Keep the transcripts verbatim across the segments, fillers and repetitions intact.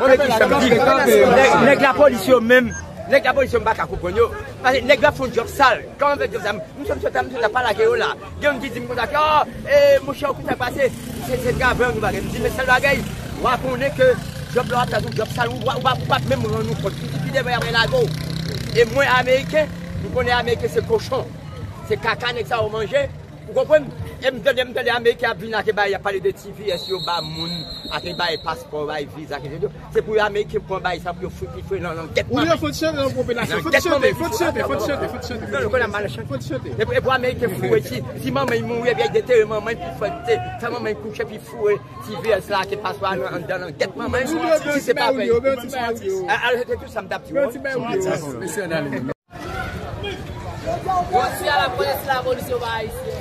Kanpe, kanpe, kanpe. Nèg, nèg lapolis yo menm, nèg lapolis yo m pa ka konprann yo. Paske nèg yo ap fè yon djòb sal. Kòman fè djòb sal? M sot, m sot, m sot ap pale ak yo la. Gen youn ki di m konsa ke, oh, eh, monchè, ou konn sa k pase? Se, se travay nou bagay. M di, men sèl bagay, w a konnen ke djòb la w ap fè se yon djòb sal, ou, ou, ou p ap menm rann ou kont. Pi, pi devan y ap lage w. E mwen, Ameriken, m konnen Ameriken se kochon. Se kaka nèg sa yo manje. Ou konprann? E m tande, m tande Ameriken ap vin ak bay, y ap pale de T V S, yo ba moun, ak bay paspò, bay viza, ke se pou Ameriken pran bay sa pou yo fout li fwe nan, nan gèt manman. Fò t chante nan popilasyon. Fò t chante, fò t chante, fò t chante, fò t chante. Non, nou konn ap mal chante. Fò t chante. E pou, e pou Ameriken foure ti, ti manman mouri, epi detere manman pou fè, fè manman kouche, epi foure T V S la, ke paspò a nan, anndan nan gèt manman. Si se pa vre. Al, al, se tout sa m t ap di w. Mesye, n ale. Jodi a, lapolis, lapolis yo pa ayisyen.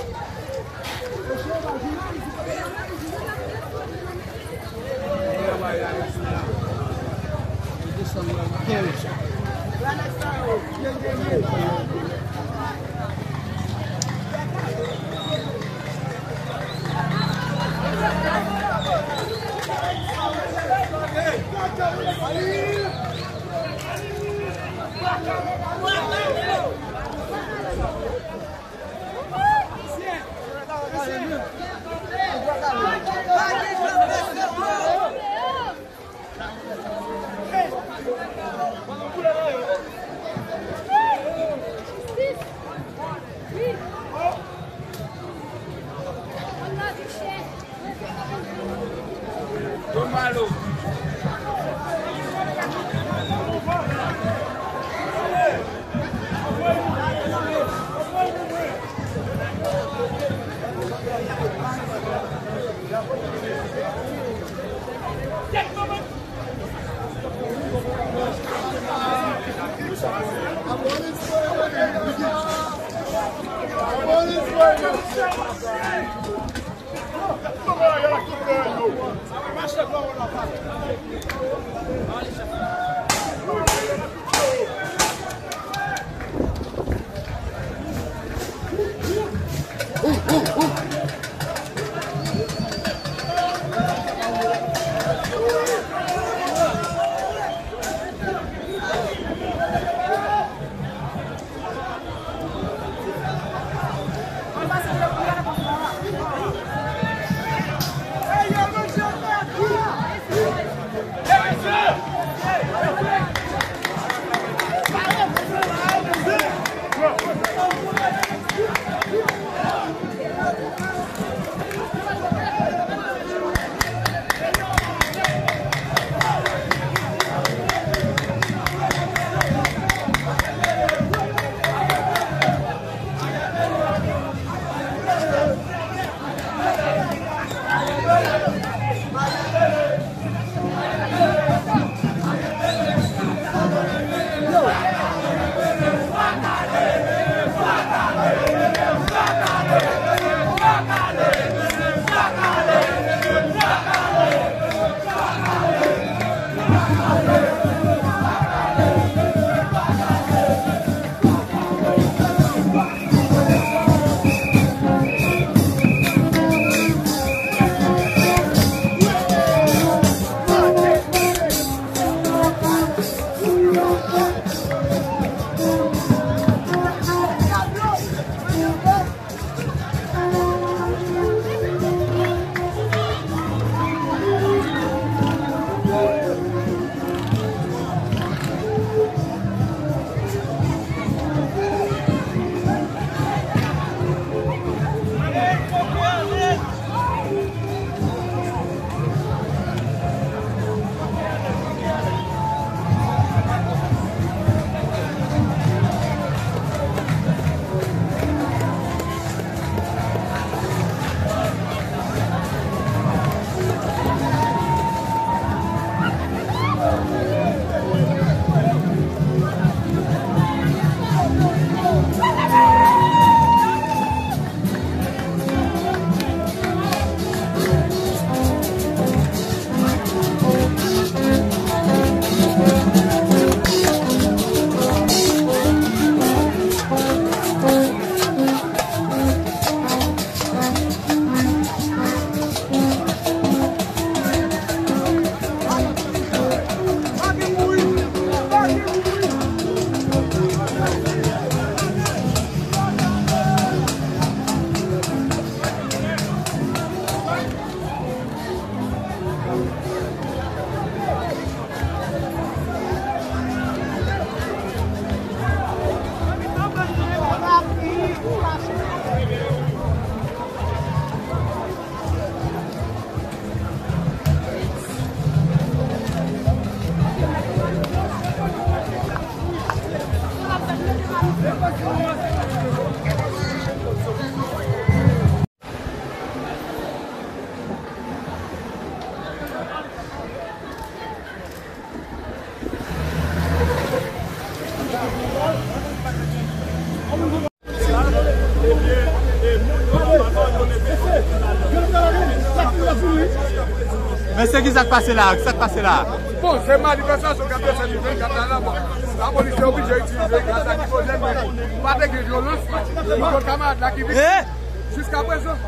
Mesye, ki sa k pase la? Ki sa k pase la? Bon, se manifestasyon k ap desann vennkat la, la, bon. Lapolis te oblije itilize gaz lakrimojèn, men pa te gen vyolans kont kamarad la ki vin. Jiskaprezan.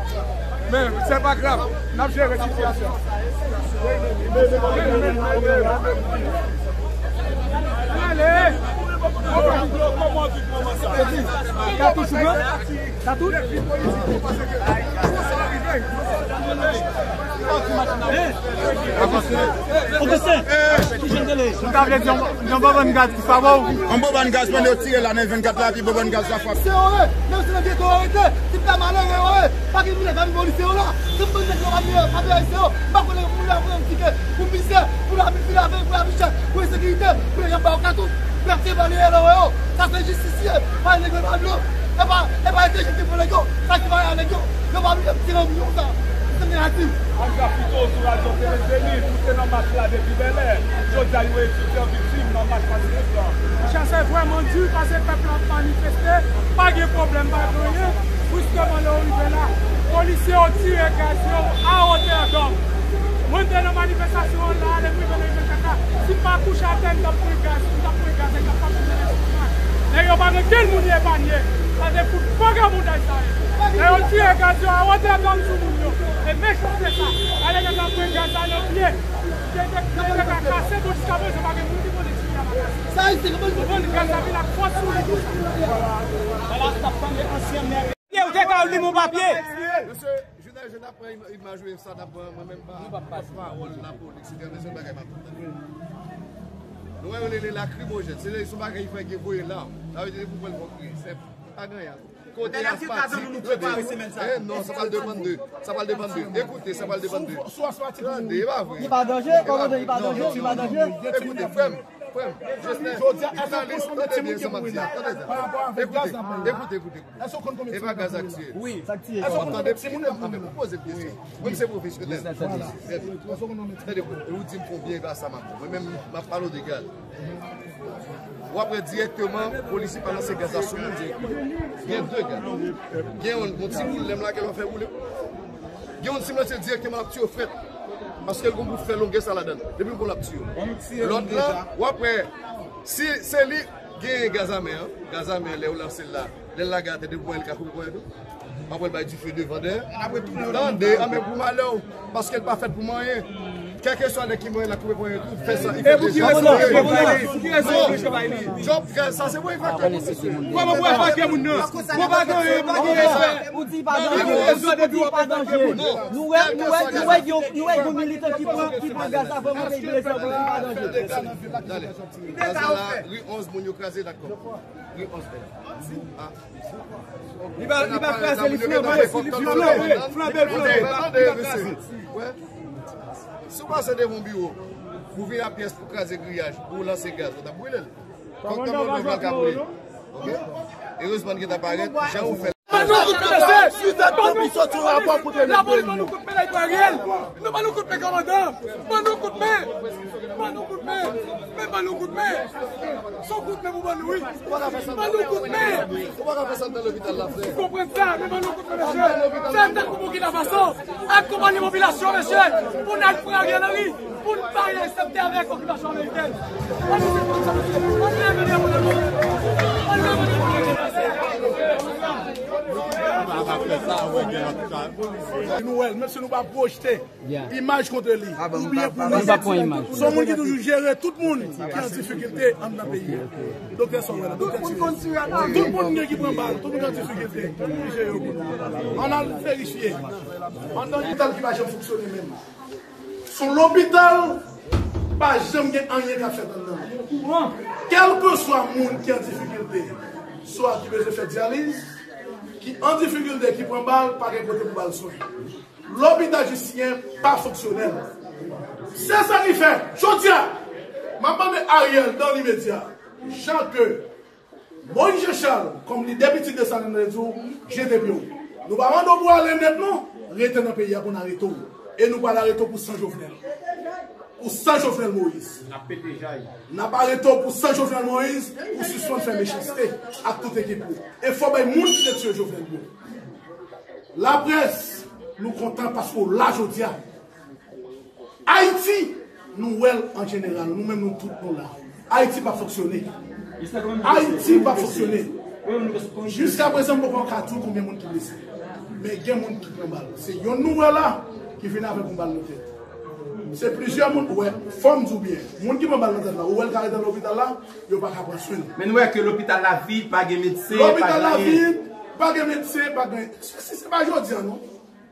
Men, se pa grav. N ap jere sitiyasyon. Ale! Katouch ou pran? Katouch? Pwofesè, ki jan de lè? Ou ta vle di yon, yon bonbòn gaz ki pa bon? Yon bonbòn gaz pandan yo tire la nan vennkat la, epi bonbòn gaz la frape. Se ore, menm si nan geto yo rete, ti pla malere yo ye, pa gen moun nan fami polisye yo la. Se moun nèg yo pa vle, pa vle ayisyen yo, pa konnen moun la vre yon tike pou mizè, pou lavi, pou lavi, pou lavi chè, pou ensekirite, pou nèg yo ba yo katouch, pou y ap tire bal yo, yo. Sa se jistis ye, pa nèg yo pa vle. E pa, e pa entèjekte pou nèg yo, sa ki pa nèg yo. Yo pa vle tire moun yo sa. Se negatif. Alga Fito sou radyo Tele Zenith, ou te nan mach la depi Bèlè. Jodi a, yon etidyan viktim nan mach pasifik lan. Monchè, se vrèman di, paske pèp la ap manifeste, pa gen pwoblèm, pa gen anyen. Briskman, lè yo rive la, polisye yo tire gaz yo a wotè dòm. Mwen te nan manifestasyon an la, lè m rive nan vennkat la, si m pa kouche atè, m t ap pran gaz, m t ap pran gaz, nèg yo pa kouche nan espwa. Nèg yo pa gen kenn moun yo epanye, sa se fout vagabondaj sa ye. Lè yo tire gaz yo a wotè dòm sou moun yo, e mechanste sa. Gade nèg la pran gaz la nan pye. Te, te, te, te ka kase, bon, jiskaprezan, pa gen moun ki konnen si li a pa kase. Sa, se bon, bon, gaz la vin ak fòs sou li konsa. Vwala, n ap tande ansyen mè. Ou te ka li mon papye. Mesye, jounen jodi n ap pran im-, imaj ou sa, n ap pran mwen menm pa pòtpawòl lapolis, se yon bagay m ap tande. Nou wè yo rele lakrimojèn, se yon bagay ki fè gen voye lam. Sa vle di pou pran l fò kriye, senp. Pa gen anyen. Kote aspatik, tande. Eh, non, sa pral depann de, sa pral depann de. Ekoute, sa pral depann de. Tande, e pa vre. Li pa danje, kòmandan, li pa danje, li pa danje. Ekoute, frè m, frè m, Joslè, jounalis, tande byen sa m ap di a, tande sa. Ekoute, ekoute, ekoute, ekoute. E pa gaz ak tiye. Wi. Sa k tiye. Ou ap tande, m ap poze m kesyon. Mwen, se pwofesyonèl. Tande, ou di m konbyen, e pa sa m ap di. Mwen menm, m ap pale w de gaz. W ap wè dirèkteman, polisye pa lanse gaz la sou moun dirèkteman. Gen de gaz. Gen yon, yon ti boul, lè m lage l, w ap fè boule. Gen yon, si m lanse dirèkteman, l ap tiye frèt. Paske l gon bout fè longè sa ladan l. Depi l bon, l ap tiye w. Lòt la, w ap wè, si se li, gen gaz amè an. Gaz amè, lè w lanse l la, lè l lage atè, depi w wè l ka koupe kò w tou. Apre l bay dife devan dèyè. Tande, anben pou malè w, paske l pa fèt pou manyen. Kèlkeswa nan ki manyen l ap koupe manyen tou, fè sa, li fè deja. Job, sa se bon, li pa kè moun. Kòman pou atake moun nan? Bon, pa gen anyen, pa gen respè. Ou di pa danje, ou di pa danje. Nou wè, nou wè, nou wè yon, nou wè yon militan ki pran, ki pran gaz avan monte, li vle fè pou li pa danje. Gaz la, ri onz, moun yo kraze, dakò. Ri onz, bèl. Li pa, li pa kraze, li flanbe, li flanbe, flanbe, flanbe, li pa kraze. Si w pase devan yon biwo, ou vin a pyès pou kraze griyaj, pou w lanse gaz, ou t ap brile l. Kòm kòmandan pa ka brile. Ok? Erezman, li gentan parèt, jan ou fè. Ban nou kout men, mesye! Ban nou kout men! Lapolis ban nou kout men, la, li pa reyèl! Nou ban nou kout men, kòmandan! Ban nou kout men! Ban nou kout men! Men ban nou kout men! Se yon kout men pou ban nou, wi! Ban nou kout men! Ou pa ka fè sa nan lopital la, frè. Ou konprann sa, men ban nou kout men, mesye! Fè m tankou Burkina Faso! Akonpanye popilasyon, mesye! Pou n al pran Ariel Henry! Pou n pa resepte avèk okipasyon amerikèn. Ann leve drapo nou. Ann leve drapo nou. Nou wè l, menm si nou pa pwojte imaj kont li, oubyen pou li. Se yon moun ki toujou jere tout moun ki an difikilte anndan peyi a. Doktè Samuel, doktè Thierry. Tout moun gen ki pran bal, tout moun ki an difikilte. Tout moun jere yo. Ann al verifye. Anndan lopital ki pa janm fonksyone menm. Se yon lopital, pa janm gen anyen k ap fèt anndan l. Kèlkeswa moun ki an difikilte, swa ki bezwen fè dyaliz, ki an difikilte, ki pran bal, pa gen kote pou ba l swen. Lopital Jisyen pa fonksyonèl. Se sa ki fè, jodi a, m ap mande Ariel, dans l'immédiat, jan ke Moïse Jean Charles, kòm lidè Pitit Desalin, te di w, jete pye w. Nou pa mande w pou w ale nèt, non. Rete nan peyi a pou n arete w. E nou pral arete w pou san Jovenel. Pou san Jovenel Moïse. N ap pete jay. N ap arete w pou san Jovenel Moïse, pou sispann fè mechanste ak tout ekip ou. E fò bay moun ki te tiye Jovenel yo. Laprès, nou kontan paske w la jodi a. Ayiti, nou wè l an jeneral, nou menm nou tout nou la. Ayiti p ap fonksyone. Ayiti p ap fonksyone. Jiska prezan, m poko ka di w konbyen moun ki blese. Men gen moun ki pran bal. Se yonn nou wè la ki vin avèk yon bal nan tèt. Se plizyè moun, ou wè, fò m di w byen. Moun ki pran bal nan tèt la, ou wè l ka rete nan lopital la, yo pa ka pran swen l. Men nou wè ke lopital la vid, pa gen medsen, pa gen anyen. Lopital la vid, pa gen medsen, pa gen, si se pa jodi a non.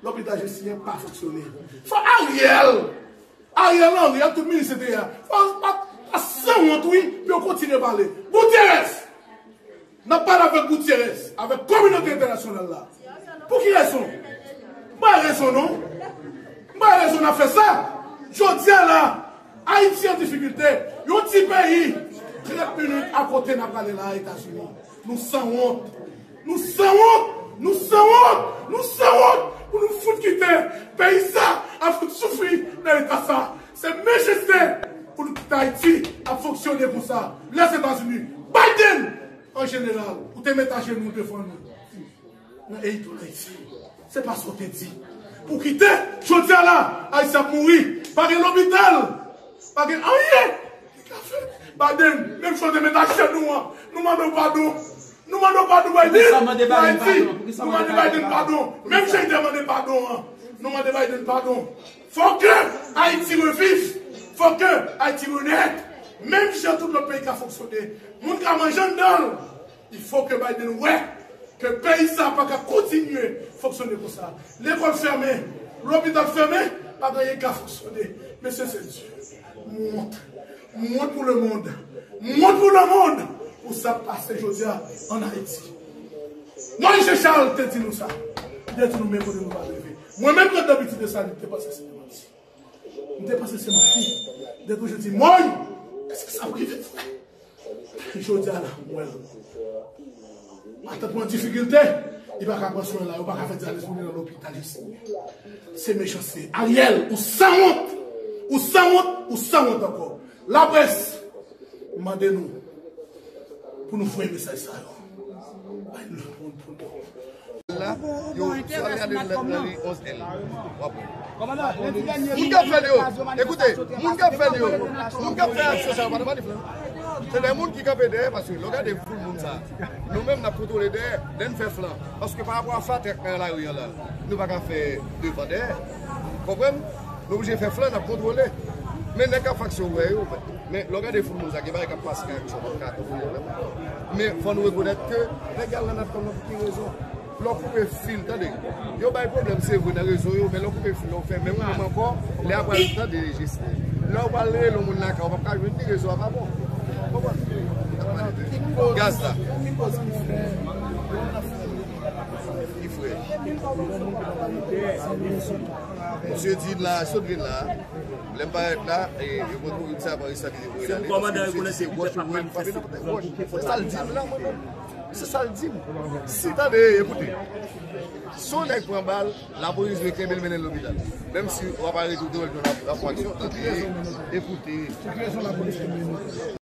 Lopital Jesnè pa fonksyone. Fò Ariel, Ariel Henry ak tout minis enteryè a, fò pa, pa sanwont wi, pou yo kontinye pale. Gutierrez! N ap pale avèk Gutierrez, avèk kominote entènasyonal la. Pou ki rezon? M pa rezon non. M pa rezon n ap fè sa. Jodi a la, Ayiti an difikilte. Yon ti peyi, trant minit akote n ap prale la, Etazini. Nou sanwont. Nou sanwont! Nou sanwont! Nou sanwont! Pou nou fout kite peyi sa ap fout soufri nan eta sa. Se mechanste pou nou kite Ayiti ap fonksyone konsa. Lèzetazini, Biden, an jeneral, ou te met ajenou devan nou. Nan Ayiti, Ayiti. Se pa sa w te di. Pou kite, jodi a la, Ayiti ap mouri. Pa gen lopital. Pa gen anyen. Biden, menm jan w te met ajenou an, nou mande w padon. Nou mande w padon, Biden. Pou kisa w mande Biden padon? Pou kisa w mande Biden padon? Menm jan w te mande padon an, nou mande Biden padon. Fò ke Ayiti reviv. Fò ke Ayiti renèt. Menm jan tout lòt peyi ka fonksyone. Moun ka manje anndan l. Il faut que Biden wè ke peyi sa pa ka kontinye fonksyone konsa. Lekòl fèmen, lopital fèmen, pa gen anyen ka fonksyone. Mesye, se di. M wont. M wont pou lemonn. M wont pou lemonn pou sa k pase jodi a ann Ayiti. Moïse Jean Charles te di nou sa. Li te di nou men kote nou pral rive. Mwen menm, Prezidan Piti Desalin, m te panse se te manti. M te panse se manti. M te toujou di, Moïse, èske sa ap rive vre? Jodi a la, m wè l. Matant mwen an difikilte, li pa ka pran swen la, yo pa ka fè dyaliz pou li nan lopital Jesnè. Se mechanste. Ariel, ou sanwont! Ou sanwont! Ou sanwont ankò. Laprès, m mande nou pou nou voye mesaj sa yo bay lòt moun pou nou. La, yo, si w al gade nan, nan liy onz L, w ap wè. Moun k ap fè l yo, ekoute, moun k ap fè l yo, moun k ap fè aksyon sa yo pa nan manif lan. Se de moun ki kanpe dèyè, paske lè w gade foul moun sa, nou menm n ap kontwole dèyè, lè n fè flan. Paske pa rapò a fatra k nan lari an la, nou pa ka fè devan dèyè. Konprann? Nou oblije fè flan, n ap kontwole. Men nèg k ap fè aksyon, w wè yo. Men lè w gade foul moun sa, gen bagay k ap pase nan aksyon, w ap ka kontwole vrèman. Men fò nou rekonèt ke nèg y al nan Natcom nan pou ki rezon? Lè w koupe fil, tande, yo bay pwoblèm, se vre, nan rezo yo, men lè w koupe fil la, w fè menm ou menm ankò, lè a pral, tande, Jesnè. Lè w pral rele yon moun lakay, w p ap ka jwenn li, rezo a pa bon. Konprann? Gaz la. Li frè. Misye di la, sot vin la. Lè m parèt la, e, yo konn mouri sa pa restabilize pou rale, paske misye di se wòch yo voye, li frape nan tèt wòch. Se sa l di m la, mwen menm. Se sa l di m. Si, tande, ekoute. Si yon nèg pran bal, lapolis dwe kenbe l mennen l lopital. Menm si w ap arete w, te wè l nan fwaksyon, tande, ekoute.